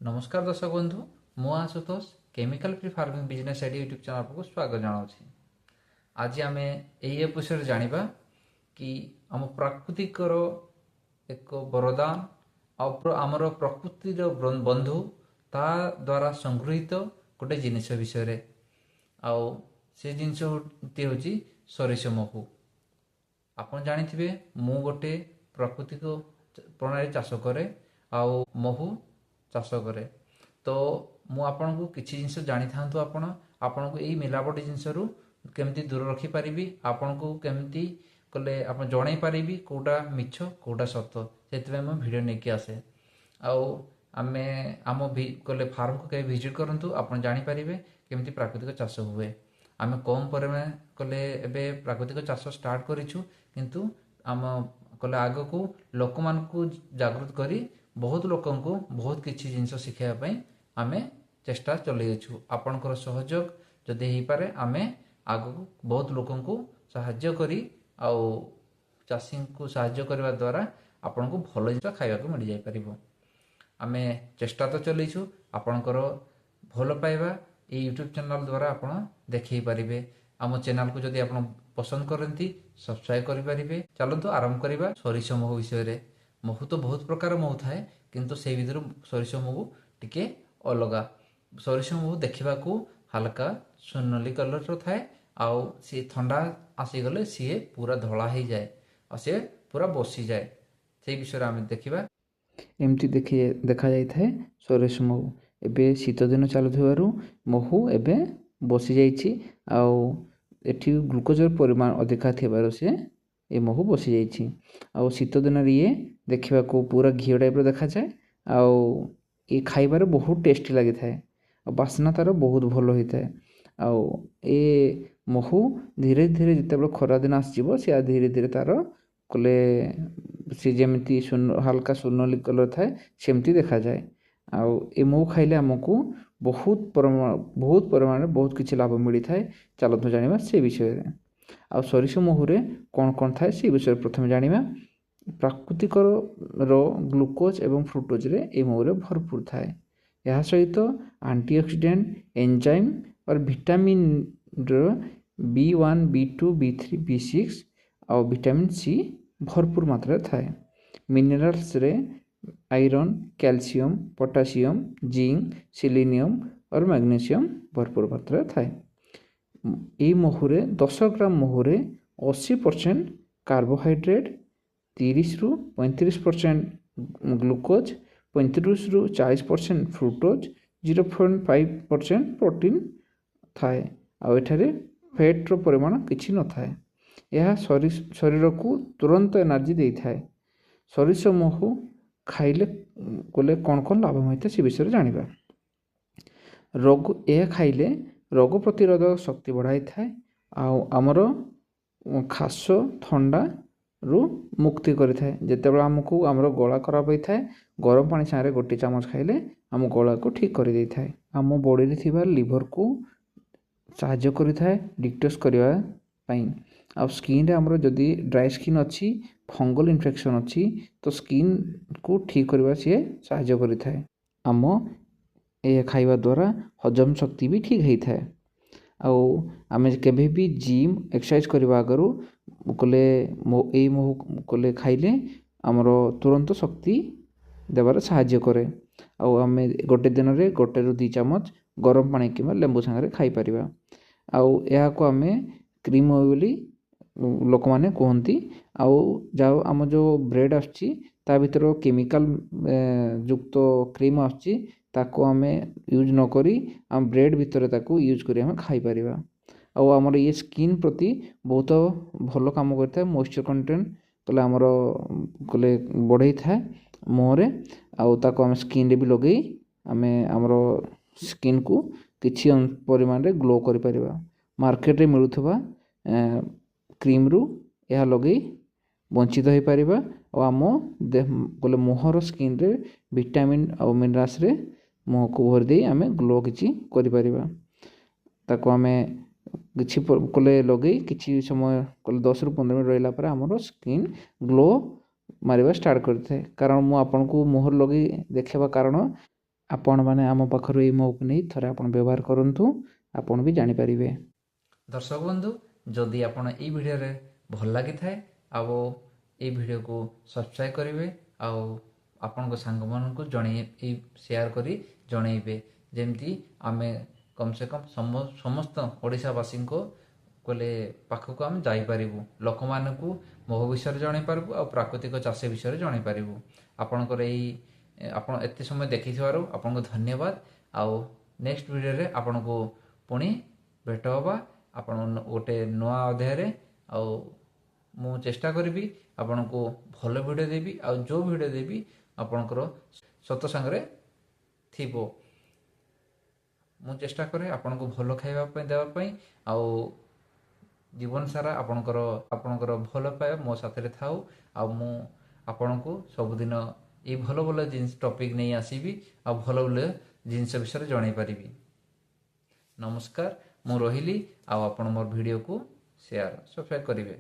ନମସ୍କାର ଦର୍ଶକ ବନ୍ଧୁ, ମୁଁ Ashutosh, chemical free farming business ID YouTube channel ଆପଣଙ୍କୁ ସ୍ୱାଗତ ଜଣାଉଛି। ଆଜି ଆମେ ଏହି ଏପିସୋଡ଼ରେ ଜାଣିବା କି ଆମ ପ୍ରାକୃତିକର ଏକ ବରଦାନ ଆଉ ଆମର ପ୍ରକୃତିର ବନ୍ଧୁ, ତା ଦ୍ୱାରା ସଂଗୃହୀତ ଗୋଟେ ଜିନିଷ ବିଷୟରେ। ଆଉ ସେ ଜିନିଷଟି ହେଉଛି ସୋରିଷ ମହୁ। ଆପଣ ଜାଣିଥିବେ, ମୁଁ ଗୋଟେ ପ୍ରାକୃତିକ ପ୍ରଣାଳୀ ଚାଷ କରେ ଆଉ ମହୁ ଚାଷ କରେ। ତ ମୁଁ ଆପଣଙ୍କୁ କିଛି ଜିନିଷ ଜାଣିଥାନ୍ତୁ, ଆପଣ ଆପଣଙ୍କୁ ଏଇ ମିଲାବଟି ଜିନିଷରୁ କେମିତି ଦୂର ରଖିପାରିବି, ଆପଣଙ୍କୁ କେମିତି କଲେ ଆପଣ ଜଣାଇ ପାରିବି କେଉଁଟା ମିଛ, କେଉଁଟା ସତ। ସେଥିପାଇଁ ମୁଁ ଭିଡ଼ିଓ ନେଇକି ଆସେ। ଆଉ ଆମେ ଆମ କଲେ ଫାର୍ମକୁ କେବେ ଭିଜିଟ୍ କରନ୍ତୁ, ଆପଣ ଜାଣିପାରିବେ କେମିତି ପ୍ରାକୃତିକ ଚାଷ ହୁଏ। ଆମେ କମ୍ ପରିମାଣ କଲେ ଏବେ ପ୍ରାକୃତିକ ଚାଷ ଷ୍ଟାର୍ଟ କରିଛୁ, କିନ୍ତୁ ଆମ କଲେ ଆଗକୁ ଲୋକମାନଙ୍କୁ ଜାଗୃତ କରି ବହୁତ ଲୋକଙ୍କୁ ବହୁତ କିଛି ଜିନିଷ ଶିଖାଇବା ପାଇଁ ଆମେ ଚେଷ୍ଟା ଚଲେଇଅଛୁ। ଆପଣଙ୍କର ସହଯୋଗ ଯଦି ହେଇପାରେ, ଆମେ ଆଗକୁ ବହୁତ ଲୋକଙ୍କୁ ସାହାଯ୍ୟ କରି ଆଉ ଚାଷୀଙ୍କୁ ସାହାଯ୍ୟ କରିବା ଦ୍ୱାରା ଆପଣଙ୍କୁ ଭଲ ଜିନିଷ ଖାଇବାକୁ ମିଳିଯାଇପାରିବ। ଆମେ ଚେଷ୍ଟା ତ ଚଲେଇଛୁ। ଆପଣଙ୍କର ଭଲ ପାଇବା ଏଇ ୟୁଟ୍ୟୁବ୍ ଚ୍ୟାନେଲ୍ ଦ୍ୱାରା ଆପଣ ଦେଖେଇ ପାରିବେ। ଆମ ଚ୍ୟାନେଲ୍କୁ ଯଦି ଆପଣ ପସନ୍ଦ କରନ୍ତି, ସବସ୍କ୍ରାଇବ୍ କରିପାରିବେ। ଚାଲନ୍ତୁ ଆରମ୍ଭ କରିବା ସୋରିଷ ମହୁ ବିଷୟରେ। ମହୁ ତ ବହୁତ ପ୍ରକାର ମହୁ ଥାଏ, କିନ୍ତୁ ସେଇ ଭିତରୁ ସୋରିଷ ମହୁ ଟିକେ ଅଲଗା। ସୋରିଷ ମହୁ ଦେଖିବାକୁ ହାଲକା ସୁନଲି କଲର୍ର ଥାଏ, ଆଉ ସିଏ ଥଣ୍ଡା ଆସିଗଲେ ସିଏ ପୁରା ଧଳା ହେଇଯାଏ ଆଉ ସିଏ ପୁରା ବସିଯାଏ। ସେଇ ବିଷୟରେ ଆମେ ଦେଖିବା। ଏମିତି ଦେଖି ଦେଖାଯାଇଥାଏ ସୋରିଷ ମହୁ। ଏବେ ଶୀତ ଦିନ ଚାଲୁଥିବାରୁ ମହୁ ଏବେ ବସିଯାଇଛି, ଆଉ ଏଠି ଗ୍ଲୁକୋଜର ପରିମାଣ ଅଧିକା ଥିବାରୁ ସେ ଏ ମହୁ ବସିଯାଇଛି। ଆଉ ଶୀତ ଦିନରେ ଇଏ ଦେଖିବାକୁ ପୁରା ଘିଅ ଟାଇପ୍ର ଦେଖାଯାଏ, ଆଉ ଇଏ ଖାଇବାରେ ବହୁତ ଟେଷ୍ଟି ଲାଗିଥାଏ, ଆଉ ବାସ୍ନା ତା'ର ବହୁତ ଭଲ ହୋଇଥାଏ। ଆଉ ଏ ମହୁ ଧୀରେ ଧୀରେ ଯେତେବେଳେ ଖରାଦିନ ଆସିଯିବ, ସେ ଧୀରେ ଧୀରେ ତା'ର କଲେ ସେ ଯେମିତି ହାଲକା ସୁନଲି କଲର୍ ଥାଏ, ସେମିତି ଦେଖାଯାଏ। ଆଉ ଏ ମହୁ ଖାଇଲେ ଆମକୁ ବହୁତ ପରିମାଣରେ ବହୁତ କିଛି ଲାଭ ମିଳିଥାଏ। ଚାଲନ୍ତୁ ଜାଣିବା ସେ ବିଷୟରେ। ଆଉ ସୋରିଷ ମହୁରେ କ'ଣ କ'ଣ ଥାଏ, ସେ ବିଷୟରେ ପ୍ରଥମେ ଜାଣିବା। ପ୍ରାକୃତିକର ଗ୍ଲୁକୋଜ୍ ଏବଂ ଫ୍ରୁଟୋଜରେ ଏ ମହୁରେ ଭରପୁର ଥାଏ। ଏହା ସହିତ ଆଣ୍ଟିଅକ୍ସିଡେଣ୍ଟ, ଏନଜାଇମ୍ और ଭିଟାମିନ୍ର B1, B2, B3, B6 ଆଉ ଭିଟାମିନ୍ ସି ଭରପୁର ମାତ୍ରାରେ ଥାଏ। ମିନେରାଲ୍ସରେ iron, calcium, potassium, zinc, selenium और ମ୍ୟାଗ୍ନେସିୟମ୍ ଭରପୁର ମାତ୍ରାରେ ଥାଏ। ଏଇ ମହୁରେ, 10 ଗ୍ରାମ ମହୁରେ 80% କାର୍ବୋହାଇଡ୍ରେଟ୍, 30ରୁ 35% ଗ୍ଲୁକୋଜ୍, 35ରୁ 40% ଫ୍ରୁଟୋଜ୍, 0.5% ପ୍ରୋଟିନ୍ ଥାଏ। ଆଉ ଏଠାରେ ଫ୍ୟାଟ୍ର ପରିମାଣ କିଛି ନଥାଏ। ଏହା ଶରୀରକୁ ତୁରନ୍ତ ଏନର୍ଜି ଦେଇଥାଏ। ସୋରିଷ ମହୁ ଖାଇଲେ କଲେ କ'ଣ କ'ଣ ଲାଭ ମିଳିଥାଏ, ସେ ବିଷୟରେ ଜାଣିବା। ରୋଗ, ଏହା ଖାଇଲେ ରୋଗ ପ୍ରତିରୋଧକ ଶକ୍ତି ବଢ଼ାଇଥାଏ, ଆଉ ଆମର ଖାସ ଥଣ୍ଡାରୁ ମୁକ୍ତି କରିଥାଏ। ଯେତେବେଳେ ଆମକୁ ଆମର ଗଳା ଖରାପ ହୋଇଥାଏ, ଗରମ ପାଣି ସାଙ୍ଗରେ ଗୋଟେ ଚାମଚ ଖାଇଲେ ଆମ ଗଳାକୁ ଠିକ୍ କରିଦେଇଥାଏ। ଆମ ବଡ଼ିରେ ଥିବା ଲିଭରକୁ ସାହାଯ୍ୟ କରିଥାଏ ଡିଟକ୍ସ କରିବା ପାଇଁ। ଆଉ ସ୍କିନ୍ରେ ଆମର ଯଦି ଡ୍ରାଏ ସ୍କିନ୍ ଅଛି, ଫଙ୍ଗଲ ଇନଫେକ୍ସନ୍ ଅଛି, ତ ସ୍କିନ୍କୁ ଠିକ୍ କରିବା ସିଏ ସାହାଯ୍ୟ କରିଥାଏ। ଆମ ଏହା ଖାଇବା ଦ୍ୱାରା ହଜମ ଶକ୍ତି ବି ଠିକ୍ ହେଇଥାଏ। ଆଉ ଆମେ କେବେ ବି ଜିମ୍ ଏକ୍ସରସାଇଜ୍ କରିବା ଆଗରୁ କଲେ ଏଇ ମହୁ କଲେ ଖାଇଲେ ଆମର ତୁରନ୍ତ ଶକ୍ତି ଦେବାରେ ସାହାଯ୍ୟ କରେ। ଆଉ ଆମେ ଗୋଟେ ଦିନରେ 1ରୁ 2 ଚାମଚ ଗରମ ପାଣି କିମ୍ବା ଲେମ୍ବୁ ସାଙ୍ଗରେ ଖାଇପାରିବା। ଆଉ ଏହାକୁ ଆମେ କ୍ରିମ୍ ବୋଲି ଲୋକମାନେ କୁହନ୍ତି। ଆଉ ଯାଉ ଆମ ଯେଉଁ ବ୍ରେଡ଼୍ ଆସୁଛି, ତା ଭିତରେ କେମିକାଲ ଯୁକ୍ତ କ୍ରିମ୍ ଆସୁଛି, ତାକୁ ଆମେ ୟୁଜ୍ ନକରି ଆମ ବ୍ରେଡ଼୍ ଭିତରେ ତାକୁ ୟୁଜ୍ କରି ଆମେ ଖାଇପାରିବା। ଆଉ ଆମର ଇଏ ସ୍କିନ୍ ପ୍ରତି ବହୁତ ଭଲ କାମ କରିଥାଏ। ମଏଶ୍ଚର୍ କଣ୍ଟେଣ୍ଟ କଲେ ଆମର କଲେ ବଢ଼େଇଥାଏ ମୁହଁରେ। ଆଉ ତାକୁ ଆମେ ସ୍କିନ୍ରେ ବି ଲଗେଇ ଆମେ ଆମର ସ୍କିନ୍କୁ କିଛି ପରିମାଣରେ ଗ୍ଲୋ କରିପାରିବା। ମାର୍କେଟରେ ମିଳୁଥିବା କ୍ରିମ୍ରୁ ଏହା ଲଗେଇ ବଞ୍ଚିତ ହୋଇପାରିବା, ଆଉ ଆମ ବୋଲେ ମୁହଁର ସ୍କିନ୍ରେ ଭିଟାମିନ୍ ଆଉ ମିନେରାଲ୍ସରେ ମୁହଁକୁ ଭରି ଦେଇ ଆମେ ଗ୍ଲୋ କିଛି କରିପାରିବା। ତାକୁ ଆମେ କିଛି କଲେ ଲଗେଇ କିଛି ସମୟ କଲେ 10ରୁ 15 ମିନିଟ୍ ରହିଲା ପରେ ଆମର ସ୍କିନ୍ ଗ୍ଲୋ ମାରିବା ଷ୍ଟାର୍ଟ କରିଥାଏ। କାରଣ ମୁଁ ଆପଣଙ୍କୁ ମୁହଁରେ ଲଗେଇ ଦେଖାଇବା କାରଣ ଆପଣମାନେ ଆମ ପାଖରୁ ଏଇ ମହୁକୁ ନେଇ ଥରେ ଆପଣ ବ୍ୟବହାର କରନ୍ତୁ, ଆପଣ ବି ଜାଣିପାରିବେ। ଦର୍ଶକ ବନ୍ଧୁ, ଯଦି ଆପଣ ଏଇ ଭିଡ଼ିଓରେ ଭଲ ଲାଗିଥାଏ ଆଉ ଏଇ ଭିଡ଼ିଓକୁ ସବସ୍କ୍ରାଇବ୍ କରିବେ ଆଉ ଆପଣଙ୍କ ସାଙ୍ଗମାନଙ୍କୁ ଜଣେଇ, ଏଇ ସେୟାର କରି ଜଣେଇବେ, ଯେମିତି ଆମେ କମ୍ ସେ କମ୍ ସମସ୍ତ ଓଡ଼ିଶାବାସୀଙ୍କ କହିଲେ ପାଖକୁ ଆମେ ଯାଇପାରିବୁ, ଲୋକମାନଙ୍କୁ ମହୁ ବିଷୟରେ ଜଣାଇ ପାରିବୁ ଆଉ ପ୍ରାକୃତିକ ଚାଷ ବିଷୟରେ ଜଣାଇ ପାରିବୁ। ଆପଣଙ୍କର ଏଇ ଆପଣ ଏତେ ସମୟ ଦେଖିଥିବାରୁ ଆପଣଙ୍କୁ ଧନ୍ୟବାଦ। ଆଉ ନେକ୍ସଟ ଭିଡ଼ିଓରେ ଆପଣଙ୍କୁ ପୁଣି ଭେଟ ହେବା ଆପଣ ଗୋଟେ ନୂଆ ଅଧ୍ୟାୟରେ। ଆଉ ମୁଁ ଚେଷ୍ଟା କରିବି ଆପଣଙ୍କୁ ଭଲ ଭିଡ଼ିଓ ଦେବି, ଆଉ ଯେଉଁ ଭିଡ଼ିଓ ଦେବି ଆପଣଙ୍କର ସତ ସାଙ୍ଗରେ ଥିବ। ମୁଁ ଚେଷ୍ଟା କରେ ଆପଣଙ୍କୁ ଭଲ ଖାଇବା ପାଇଁ ଦେବା ପାଇଁ, ଆଉ ଜୀବନ ସାରା ଆପଣଙ୍କର ଭଲ ପାଇବା ମୋ ସାଥିରେ ଥାଉ। ଆଉ ମୁଁ ଆପଣଙ୍କୁ ସବୁଦିନ ଏଇ ଭଲ ଭଲ ଜିନିଷ ଟପିକ୍ ନେଇ ଆସିବି ଆଉ ଭଲ ଭଲ ଜିନିଷ ବିଷୟରେ ଜଣାଇ ପାରିବି। ନମସ୍କାର, ମୁଁ ରହିଲି। ଆଉ ଆପଣ ମୋର ଭିଡ଼ିଓକୁ ସେୟାର ସବସ୍କ୍ରାଇବ୍ କରିବେ।